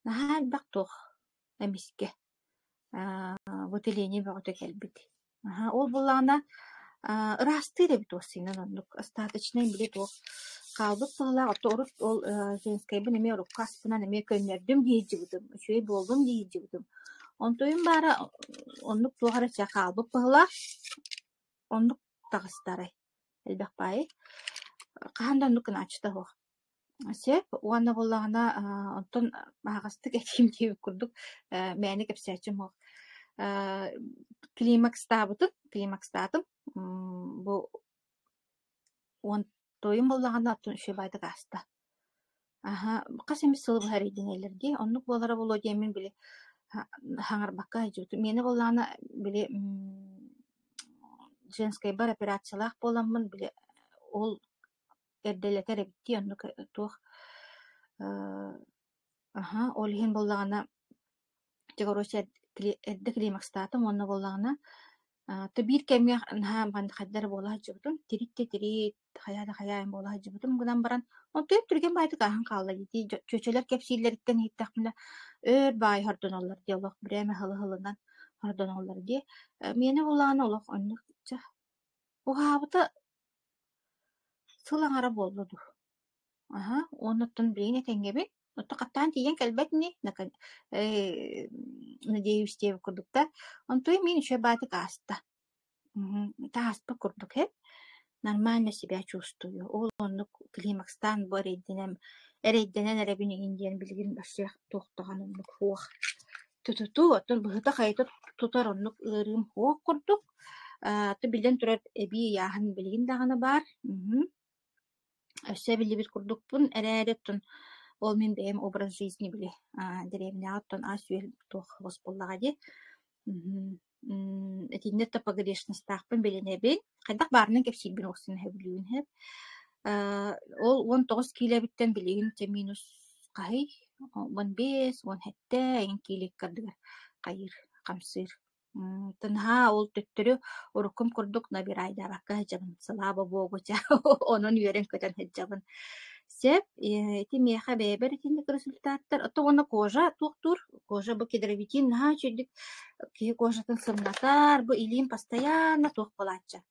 наһаа элбэх туох эмискэ выделение бөҕөтө кэлбит. Аһа, ол буоллаҕына ыраастыыр эбит уоссуйунан оннук остаточнай били туох хаалбыт быһыылаах оттон урут ол женскайбын эмиэ урукку аспынан эмиэ көннөрдүм дии сылдьыбытым, үчүгэй буоллум дии сылдьыбытым. Онтуйум баара оннук туох эрэ чэ хаалбыт быһыылаах, оннук таҕыста арай элбэх баайы. Хаһан да оннук гынааччыта суох. Сөп уонна буоллаҕына онтон аһаҕастык этиим диэбит курдук мээнэ кэпсээччим суох. Климакстаабытым, климакстаатым бу уон тойум буоллаҕына оттон үчүгэй баайдык ааста. Аһа, хас эмит сылы быһа эрэйдэнэллэр дии, оннук буолара буолуо диэммин били хаҥарбакка сылдьыбытым. Миэнэ буоллаҕына били женскайбар операциялаах буоламмын били ол эрдэлэтэр эбит дии, оннук туох аһа, ол иһин буоллаҕына дьэ короче эрдэ климакстаатым уонна буоллаҕына то биир кэмҥэ наһаа хайда эрэ буола сылдьыбытым, тирит да тирит, хайаа да хайаа буола сылдьыбытым гынан баран, онтуйум түргэн баайдык ааһан хаалла дии чүөчэлэр кэпсииллэриттэн иһиттэхпинэ өөр баай хордоноллор дии олох бирээмэ сылы-сылынан хордоноллор дии. Миэнэ буоллаҕына олох оннук чэ уһаабыта сыл аҥара буолла дуу. Аһа, уонна оттон билигин этэҥҥэбин. Оттон хаттаан тиийэн кэлбэт ини, надеюсь диэбит курдук да. Онтуйум мин үчүгэй баатык ааста. Ааспыт курдук һэ. Нормально себя чувствую. Ол оннук климакстаан бу эрэйдэнэн эрэйдэнэн эрэбин игин диэн билигин вообще туох даҕаны оннук суох. Ту-ту-ту, оттон быһыта-хайыта тутар оннук ыарыым суох курдук. Э, биллэн турар эбии ыйааһын билигин даҕаны баар. Өссө эбиллибит курдукпун эрээри оттон ол мин бэйэм образ жизни били дэриэбинэҕэ оттон ас-үөл туох хос буоллаҕа дии. Итиннэ да погрешностаахпын билинэбин. Хайдах баарынан кэпсиирбин уопсайынан сөбүлүүбүн сөп. Ол 19 киилэбиттэн билигин чэ минус хаһый 15, 17 эҥин киилэ ыккардыгар хайыыр, хамсыыр. Наһаа ол төттөрү уруккум курдук набирайдаабакка сылдьабын, слава богу чэ онон үөрэн-көтөн сылдьабын. Сөп, ити миэхэ бэйэбэр итинник результаттар. Оттон уонна кожа туохтуур, кожа бу кедровитин наһаа үчүгэйдик киһи кожатын сымнатар, бу илиим постоянно туох буолааччы.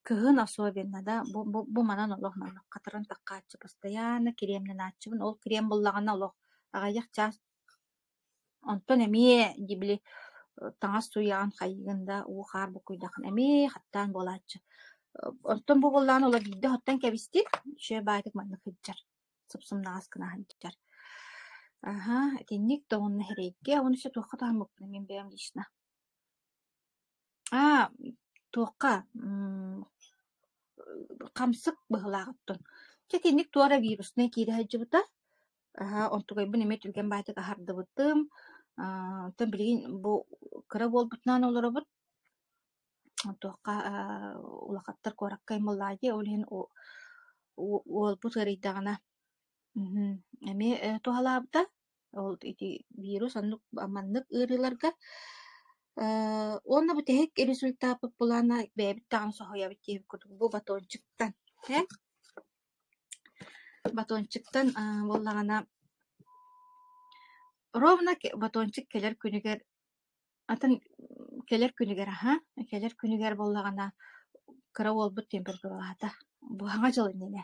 Кыһын особенно да, бу, бу, бу манан олох маннык хатыран таххааччы постоянно кремнэнааччыбын, ол крем буллаҕына олох аҕыйах чаас Онтон эмиэ дии били таҥас сууйаҕын хайыыгын да, уу-хаар буккуйдаххына эмиэ хаттаан буолааччы. Оттон бу буоллаҕына ыла биирдэ оттон кэбистин, үчүгэй баайдык маннык сылдьар, сып-сымнаҕас гына сылдьар. Аһа, итинник да уонна эрэйгэ, уонна өссө туохха таһыммыппын мин бэйэм лично. Аа, туохха хамсык быһыылаах оттон. Чэ итинник туора вируснай киирэ сылдьыбыта. Аһаа, онтукайбын эмиэ түргэн баайдык аһардыбытым. Аа, оттон билигин бу кыра буолбутунаан олоробут. Туохха улахаттар куоракка аймаллаайдыы, ол иһин уолбут ыарыйдаҕына эмиэ туһалаабыта. Ол ити вирус оннук маннык ыарыыларга. Уонна бүтэһик результаппыт былаана бэйэбит даҕаны соһуйабыт диэбит курдук бу батончиктан ээ Батончиктан буоллаҕына ровно батончик кэлэр күнүгэр атын кэлэр күнүгэр аһа кэлэр күнүгэр буоллаҕына кыра уолбут температуралаата бу Саҥа дьыл иннинэ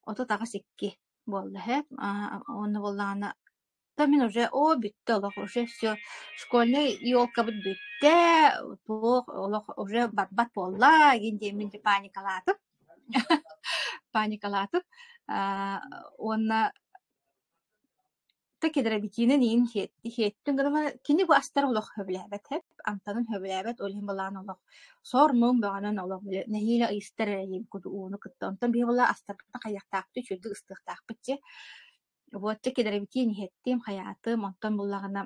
38 буолла иһэ уонна буоллаҕына то мин уже оо бүттэ олох уже все школьнай елкабыт бүттэ туох олох уже барбат буолла игин диэммин дьэ паникалаатым. Паникалаатым. Уонна Та кедровитинин иин иһиэттин гынан кини бу астары олох сөбүлээбэт эбит, амтанын сөбүлээбэт, ол иһин былаан олох сор-муҥ бөҕөнөн олох били нэһиилэ ыйыстар эрэ диэн курдук ууну кытта. Онтон биһи буолла астарбытын хайыахтаахпыт, үчүгэйдик ыстыахтаахпыт дии. Вот дьэ кедровитин иһэттим, хайаатым, онтон буллаҕына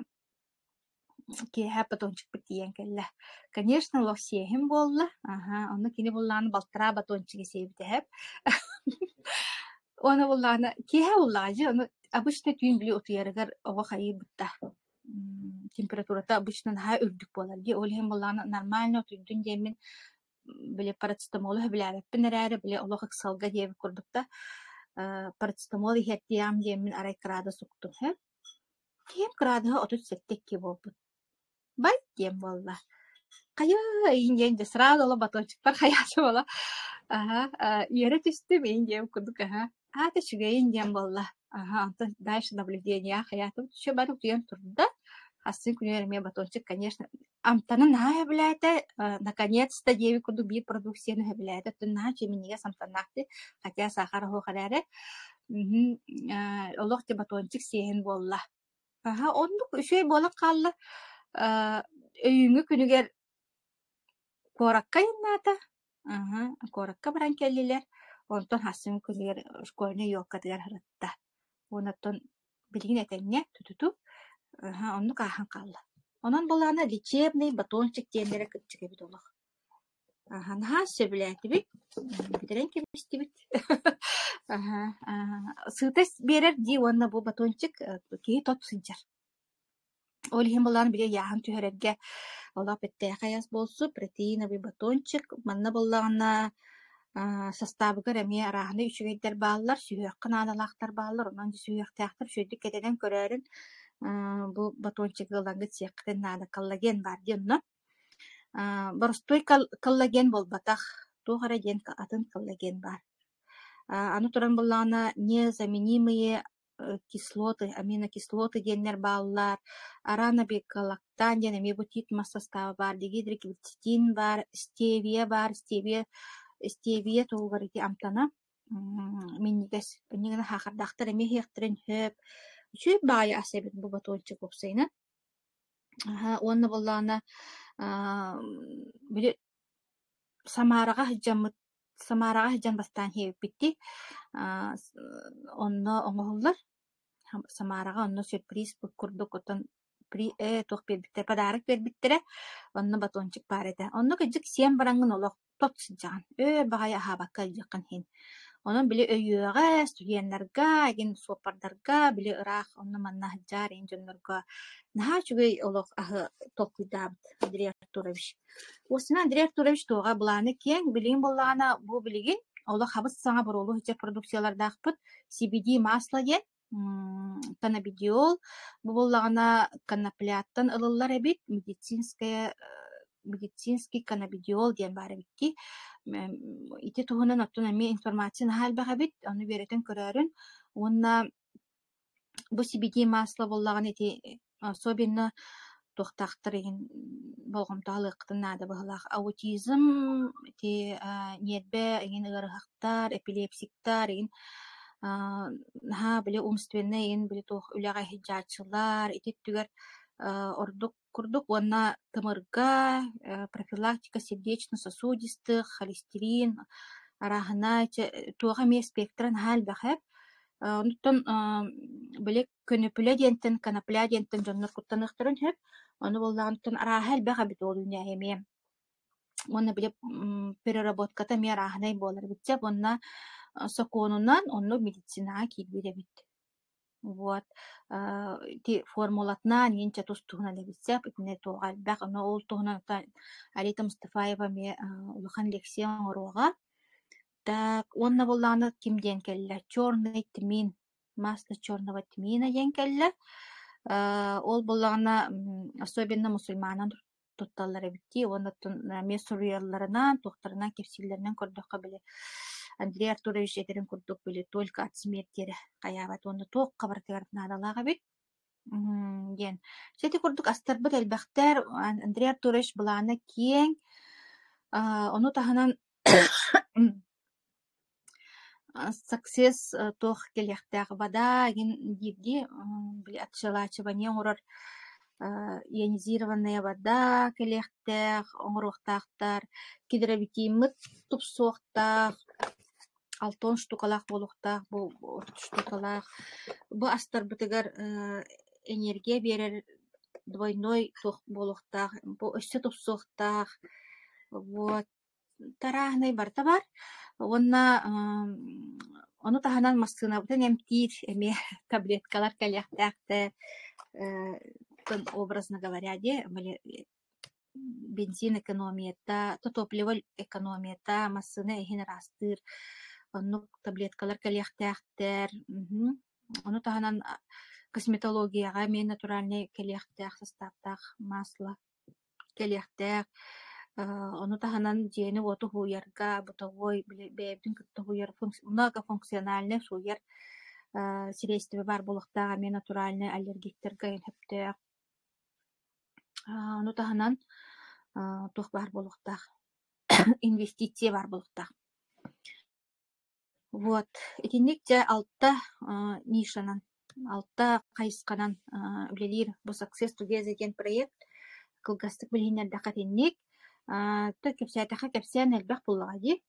киэһэ батончикпыт тиийэн кэллэ. Конечно, олох сиэһим буолла. Аһа, онно кини буллаҕына балтараа батончигы сиэбитэ эһэп. Уонна буллаҕына киэһэ буллаҕа дьэ, ону обычно түүн били утуйарыгар оҕо хайыыбыт да температурата обычно наһаа үрдүк буолар дии. Ол иһин буоллаҕына нормально утуйдун диэммин били парацетамолу сөбүлээбэппин эрээри, били олох ыксалга диэбит курдук да, парацетамол иһэрдиэҕим диэммин арай кыраадыс уктум һэ. Киһим кыраадыһа 37 2 буолбут. Бай диэн буолла. Хайа иин диэн дьэ сразу олох батончикпар хайаата буола аһа үөрэ түстүм иин диэн курдук аһа аата үчүгэйин диэн буолла. Аһа онтон дальше наблюдение хайаатым все бары утуйан турда. Хассын күнүгэр эмиэ батончик, конечно, амтанын наһаа сөбүлээтэ. Наконец-то диэбит курдук биир продукцияны сөбүлээтэ. Оттон наһаа минньигэс амтаннаах дии, хотя сахар оһох эрээри. Олох дьэ батончик сиэһин буолла. Аһа, оннук үчүгэй буолан хаалла. Өйүүҥҥү күнүгэр куоракка айаннаата. Аһа, куоракка баран кэллилэр. Онтон хассын күнүгэр школьнай елкатыгар сырытта. Уонна оттон билигин этэҥҥэ тутуту аһа, оннук ааһан хаалла. Онон былаана лечебный батончик диэннэрэ кырдьык эбит олох. Аһа, наһаа сөбүлээтибит, бүтэрэн кэбистибит. Аһа, сыта биэрэр дии уонна бу батончик киһи тот сылдьар. Ол иһин былаан били ыйааһын түһэрэргэ олох бэртээхэй ас буолсу, протеиновый батончик. Манна буоллаҕына састаабыгар эмиэ арааһынай үчүгэйдэр бааллар, сүһүөххэ наадалаахтар бааллар, онон сүһүөхтээхтэр үчүгэйдик кэтэнэн көрөөрүн бу батончигы ылаҥҥыт сиэххитин наада. Коллаген баар дии онно. Боростуой коллаген буолбатах, туох эрэ диэн атын коллаген баар. Аны туран буоллаҕына незаменимые кислоты, аминокислоты диэннэр бааллар, аранабикалактан диэн эмиэ бу тиит мас састааба баар, дигидриквицетин баар, стевия баар, стевия стевия туһугар ити амтана минньигэс, инньэ гынан саахардаахтар эмиэ иһиэхтэрин сөп. Үчүгэй баҕайы ас эбит бу батончик уопсайынан. Уонна буоллаҕына били Самараҕа сылдьаммыт Самараҕа сылдьан бастаан иһиэбиппит дии, онно оҥоһуллар. Самараҕа онно сюрприз курдук оттон туох биэрбиттэрэ, подарок биэрбиттэрэ, онно батончик баар этэ. Онно кырдьык сиэн бараҥҥын олох тот сылдьаҕын, өөр баҕайы аһаабакка илдьиэххин иһин. Онон били өйүөҕэ, студеннарга, игин суоппардарга, били ыраах онно-манна сылдьаар иһин дьоннорго наһаа үчүгэй олох аһы толкуйдаабыт Андрей Артурович. Уосина Андрей Артурович туоҕа былаана киэҥ, билигин буоллаҕына бу билигин олох хабыс-саҥа боруолу сылдьар продукциялардаахпыт CBD масло диэн каннабидиол бу буоллаҕына конопляттан ылыллар эбит медицинская медицинский каннабидиол диэн баар эбит дии ити туһунан оттон эмиэ информация наһаа элбэх эбит ону үөрэтэн көрөөрүн уонна бу CBD масло буоллаҕына ити особенно туохтаахтар иһин болҕомто ылыаххытын наада быһыылаах. Аутизм, ити ньиэрбэ иһин ыарыһахтар, эпилепсиктар иһин наһаа били умственнай иһин били туох үлэҕэ сылдьааччылар ити өттүгэр ордук курдук уонна тымырга профилактика сердечно-сосудистых, холестерин арааһына туох эмиэ спектра наһаа элбэх ээ. Онтон били көнөпүлэ диэнтэн, конопля диэнтэн дьоннор куттаныахтарын сөп. Ону буоллаҕыттан арааһа элбэх эбит ол үүнээйи эмиэ. Уонна били переработката эмиэ арааһынай буолар эбит сөп. Уонна сокуонунан оннук медицинаҕа киирбит эбит. Вот. Ити формулатынан иинчэ тус-туһунан эбит сөп. Итиннэ туоҕа элбэх. Ону ол туһунан Алита Мустафаева эмиэ улахан лекция оҥоруоҕа. Так, уонна буоллаҕына ким диэн кэллэ? Черный тмин масло черного тмина диэн кэллэ. Ол буоллаҕына особенно мусульманан тутталлар эбит дии уонна эмиэ суруйалларынан, туохтарынан кэпсииллэринэн көрдөххө били Андрей Артурович этэрин курдук били только от смерти эрэ хайаабат уонна туохха барытыгар наадалаах эбит диэн. Дьэ ити курдук астарбыт элбэхтэр, Андрей Артурович былаана киэҥ. Ону таһынан Success туох кэлиэхтээх вода игин диирдии били отщелачивание оҥорор ионизированная вода кэлиэхтээх, оҥоруохтаахтар, кедровитиммыт тупсуохтаах, алтон штукалаах буолуохтаах, бу штукалаах. Бу астарбытыгар энергия биэрэр двойной туох буолуохтаах, бу өссө тупсуохтаах. Вот Тарааһынай барыта баар уонна ону таһынан массыынабытын эмтиир эмиэ таблеткалар кэлиэхтээхтэр, образно говоря диэ, бензин экономията, то топливо экономията, массыына иһин ыраастыыр оннук таблеткалар кэлиэхтээхтэр. Ону таһынан косметологияҕа эмиэ натуральнай кэлиэхтээх састааптаах масло кэлиэхтээх. Ону таһынан дьиэни-уоту уһуйарга бытовой били бэйэбитин кытта уһуйар многофункциональнай сууйар сириэстибэ баар буолуохтаах эмиэ натуральнай аллергиктарга сөптөөх. Ону таһынан туох баар буолуохтаах инвестиция баар буолуохтаах. Вот итинник дьэ алта нишанан, алта хайысханан үлэлиир бу Success Together диэн проект кылгастык билиһиннэрдэххэ итинник. То кэпсээтэххэ кэпсээн элбэх буоллаҕа дии.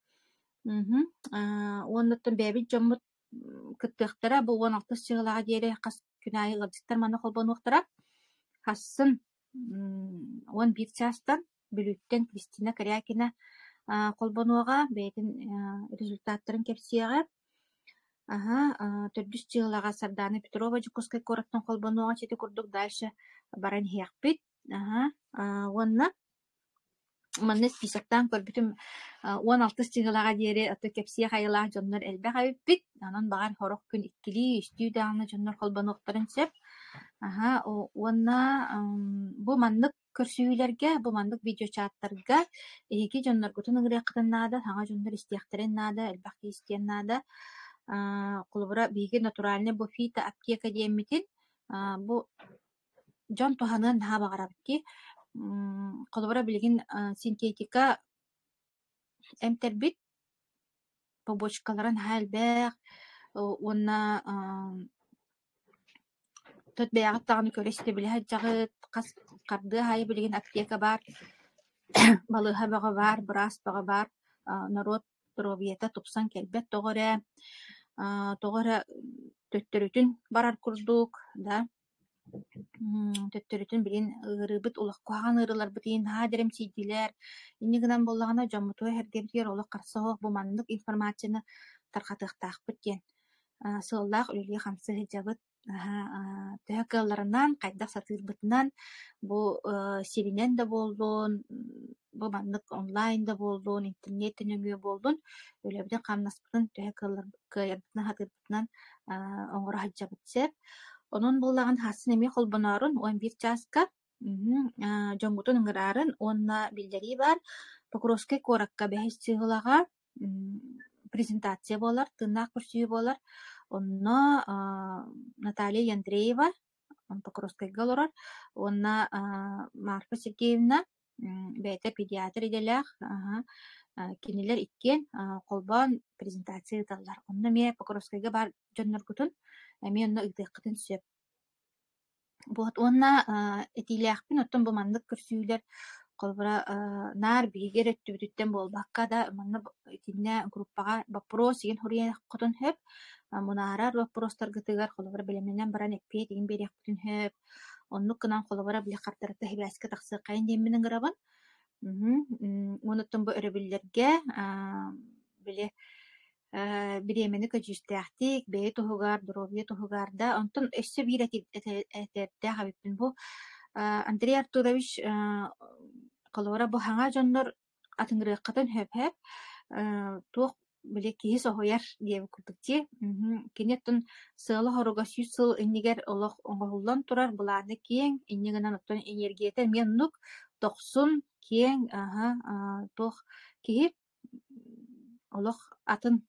Уонна оттон бэйэбит дьоммут кыттыахтара бу 16 сыалаҕа диэри хас күн аайы ыалдьыттар манна холбонуохтара. Хассын 11 чаастан Бүлүүттэн Кристина Корякина холбонуоҕа, бэйэтин результаттарын кэпсиэҕэ. Аһа, төрдүс дьыалаҕа Сардаана Петрова Дьокуускай куораттан холбонуоҕа, сити курдук дальше баран иһиэхпит. Аһа, уонна манна списоктаан көрбүтүм 16 чыһылаҕа диэри ото кэпсиэх айылаах дьоннор элбэх эбиппит. Онон баҕар сорох күн иккилии, үстүү даҕаны дьоннор холбонуохтарын сөп. Аһа, уонна бу маннык Көрсүһүүлэргэ, бу маннык видеочаттарга эһиги дьонноргутун ыҥырыаххытын наада, саҥа дьоннор истиэхтэрин наада, элбэх киһи истиэн наада. Холобура, биһиги натуральный буфета аптека диэммитин бу дьон туһаныан наһаа баҕарабыт дии. Холобура, билигин синтетика эмтэрбит побочкалара наһаа элбэх уонна Тут бэйэҕит даҕаны көрө-истэ билэ сылдьаҕыт, хас хардыы аайы билигин аптека баар, балыыһа бөҕө баар, быраас бөҕө баар, норуот доруобуйата тупсан кэлбэт тоҕо эрэ, тоҕо эрэ төттөрүтүн барар курдук да, төттөрүтүн билигин ыарыыбыт улах куһаҕан ыарыыларбыт иһин наһаа дэрэмсийдилэр. Инньэ гынан буоллаҕына дьоммутугар-сэргэбитигэр олох харса суох бу маннык информацияны тарҕатыахтаахпыт диэн сыаллаах үлэлии-хамсыы сылдьабыт. Төһө кыалларынан, хайдах сатыырбытынан бу сиринэн да буоллун, бу маннык онлайн да буоллун, интернет да нөҥүө буоллун, үлэбитин-хамнаспытын төһө кыаллар кыайарбытынан, сатыырбытынан оҥоро сылдьабыт сөп. Онон буоллаҕына сарсын эмиэ холбоноорун 11 чааска дьоҥҥутун ыҥыраарын уонна биллэрии баар Покровскай куоракка бэһис чыыһылаҕа презентация буолар, тыыннаах көрсүһүү буолар. Онно Наталья Андреева Покровскайга олорор уонна Марфа Сергеевна бэйэтэ педиатр идэлээх, кинилэр иккиэн холбоон презентация ыыталлар. Онно эмиэ Покровскайга баар дьонноргутун эмиэ онно ыытыаххытын сөп. Вот уонна этиилээхпин, оттон бу маннык көрсүһүүлэр холобура наар биһиги эрэ өттүбүтүттэн буолбакка да манна итиннэ группаҕа боппуруос игин суруйуоххутун сөп, мунаарар боппуруостаргытыгар холобура бэлэмнэнэн баран эппиэт игин биэриэхпитин сөп. Оннук гынан холобура били хардарыта сибээскэ тахсыаххайын диэммин ыҥырабын. Уонна оттон бу өрөбүллэргэ били бириэмэни көдьүүстээхтик, бэйэ туһугар, доруобуйа туһугар да. Онтон өссө биир этэрдээх эбиппин бу Андрей Артурович холобура бу хаҥа дьоннор атыҥырыаххытын сөп-сөп туох били киһи соһуйар диэбит курдук дии. Кини оттон сыала-соруга 100 сыл иннигэр олох оҥоһуллан турар былаана киэҥ, инньэ гынан оттон энергията эмиэ оннук дохсун, киэҥ, аһа, туох киһи олох атын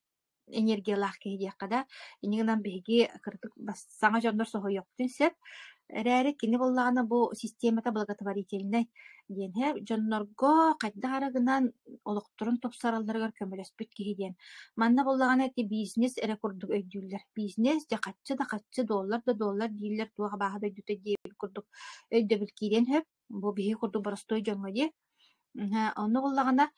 энергиялаах киһи диэххэ да, инньэ гынан биһиги кыратык саҥа дьоннор соһуйуохпутун сөп. Эрээри кини буоллаҕына бу систиэмэтэ благотворительнай диэн һэ дьоннорго хайдах эрэ гынан олохторун тупсаралларыгар көмөлөспүт киһи диэн. Манна буоллаҕына ити бизнес эрэ курдук өйдүүллэр. Бизнес дьэ харчы да харчы, доллар да доллар дииллэр, туох абааһы дойдута диэбит курдук өйдөбүл киириэн сөп. Бу биһиги курдук боростуой дьоҥҥо дии. Онно буоллаҕына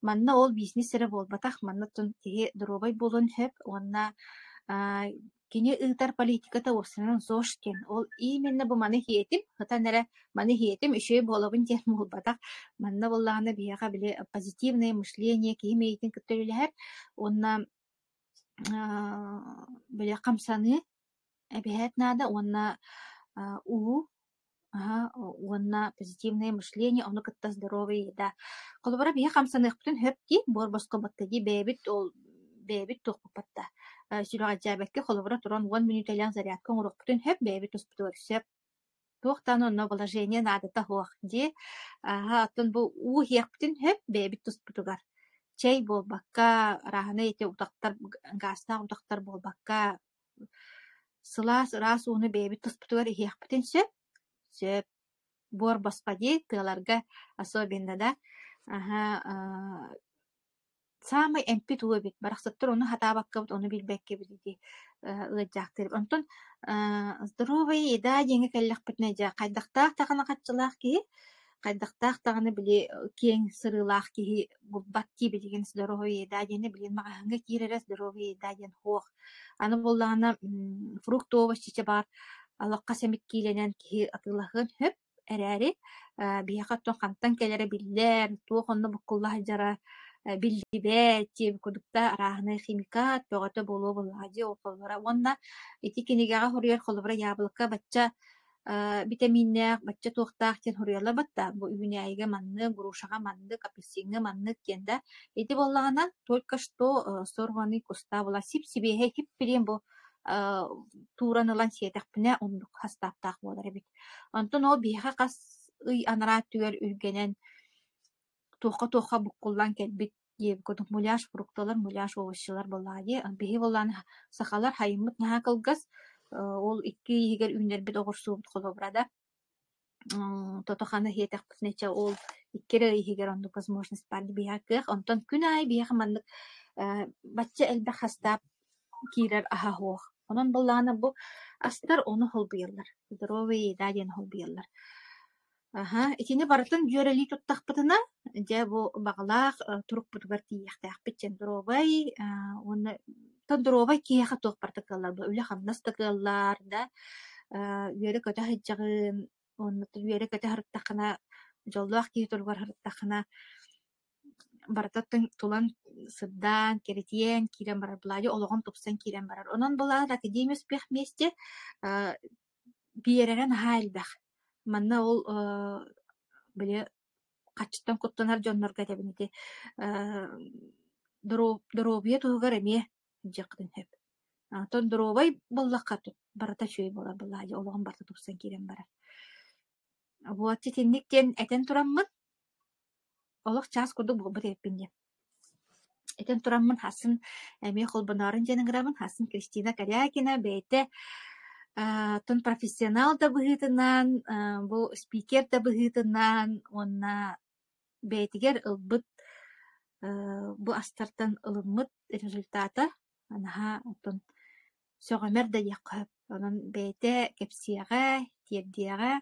манна ол бизнес эрэ буолбатах, манна оттон киһи доруобай буолуон сөп уонна кини ыытар политиката уопсайынан ЗОЖ диэн. Ол именно бу маны иһиэтим, сытан эрэ маны иһиэтим, үчүгэй буолабын диэн буолбатах. Манна буоллаҕына биһиэхэ били позитивное мышление киһи мэйиитин кытта үлэлэһэр уонна били хамсаныы эбэһээт наада уонна уу уонна позитивное мышление, ону кытта здоровая еда. Холобура, биһи хамсаныахпытын сөп дии, буор босхо батта дии, бэйэбит ол бэйэбит туохпут батта. Сүрэҕэлдьээбэккэ холобура туран 10 мүнүүтэлээх зарядка оҥоруохпутун сөп, бэйэбит туспутугар сөп. Туох даҕаны онно положение наадата суох дии. Аһа, оттон бу уу иһиэхпитин сөп бэйэбит туспутугар. Чэй буолбакка, арааһынай ити утахтар, гаастаах утахтар буолбакка, сылаас ыраас ууну бэйэбит туспутугар иһиэхпитин сөп. Сөп. Буор босхо дии, тыаларга особенно да. Аһа, саамай эмпит уу эбит. Барахсаттар ону сатаабаккабыт, ону билбэккэбит ити ыалдьаахтыыр. Онтон здоровая еда диэҥҥэ кэллэхпитинэ дьэ хайдахтаах даҕаны харчылаах киһи, хайдахтаах даҕаны били киэҥ сырыылаах киһи булбат дии билигин здоровая еда диэни билигин маҕаһыыҥҥа киирэрэ здоровая еда диэн суох. Аны буоллаҕына фрукты, овощи баар алахха сэмик киилэнэн киһи атыылаһыан сөп эрээри, биһиэхэ оттон хантан кэлэрэ биллэр, туох онно буккулла сылдьара биллибэт диэбит курдук да арааһынай химикат бөҕөтө буолуо буоллаҕа дии ол холобура. Уонна ити кинигэҕэ суруйар холобура яблоко бачча битэмииннээх, бачча туохтаах диэн суруйаллар батта. Бу үүнээйигэ маннык, грушаҕа маннык, апельсиҥҥа маннык диэн да. Ити буоллаҕына только что сорванный куста була сип-сибиэһэй сип-сибиэн бу тууран ылан сиэтэхпинэ оннук хастааптаах буолар эбит. Онтон ол биһиэхэ хас ый анараа өттүгэр үргэнэн туохха-туохха буккуллан кэлбит диэбит курдук муляж фрукталар, муляж овощелар буоллаҕа дии. Биһи буоллаан сахалар хайыммыт наһаа кылгас, ол икки ый иһигэр үүннэрбит оҕурсуубут холобура да тото-хана иһиэтэхпитинэ чэ ол икки эрэ ый иһигэр оннук возможность баар биһиэхэ кыах. Онтон күн аайы биһиэхэ маннык бачча элбэх хастаап киирэр аһа суох. Онон буоллаҕына бу астар ону холбуйаллар, здоровая еда диэн холбуйаллар. Аһа, итини барытын дьүөрэлии туттахпытына, дьэ бу баҕалаах турукпутугар тиийиэхтээхпит диэн доруобай уонна доруобай киһиэхэ туох барыта кыаллар, үлэ-хамнас да кыаллар да, үөрэ-көтө сылдьаҕын, уонна үөрэ-көтө сырыттаххына, дьоллоох киһи туругар сырыттаххына барыта тулан сырдаан, кэрэтийэн киирэн барар, былаадьы олоҕун тупсан киирэн барар. Онон былаан Академия успех вместе биэрэрэ наһаа элбэх. Манна ол били хаччыттан куттанар дьоннорго этэбин ити доруобуйа туһугар эмиэ дьиэххитин сөп. Оттон доруобай буоллахха барыта үчүгэй буолар былаадьы олоҕун барыта тупсан киирэн барар. Вот итинник диэн этэн тураммын олох чаас курдук буолбут эбиппин диэн. Этэн тураммын хасын эмиэ холбоноорун диэн ыҥырабын. Хасын Кристина Корякина бэйэтэ тон профессионал да быһыытынан, бу спикер да быһыытынан уонна бэйэтигэр ылбыт бу астартан ылыммыт результата наһаа оттон сөҕүмэр да диэххэ сөп. Онон бэйэтэ кэпсиэҕэ, тиэрдиэҕэ,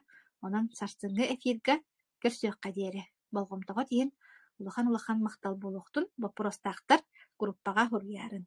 онон сарсыҥҥы эфиргэ көрсүөххэ диэри. Болҕомтоҕут иһин улахан-улахан махтал буолуохтун, боппуруостаахтар группаҕа суруйаарын.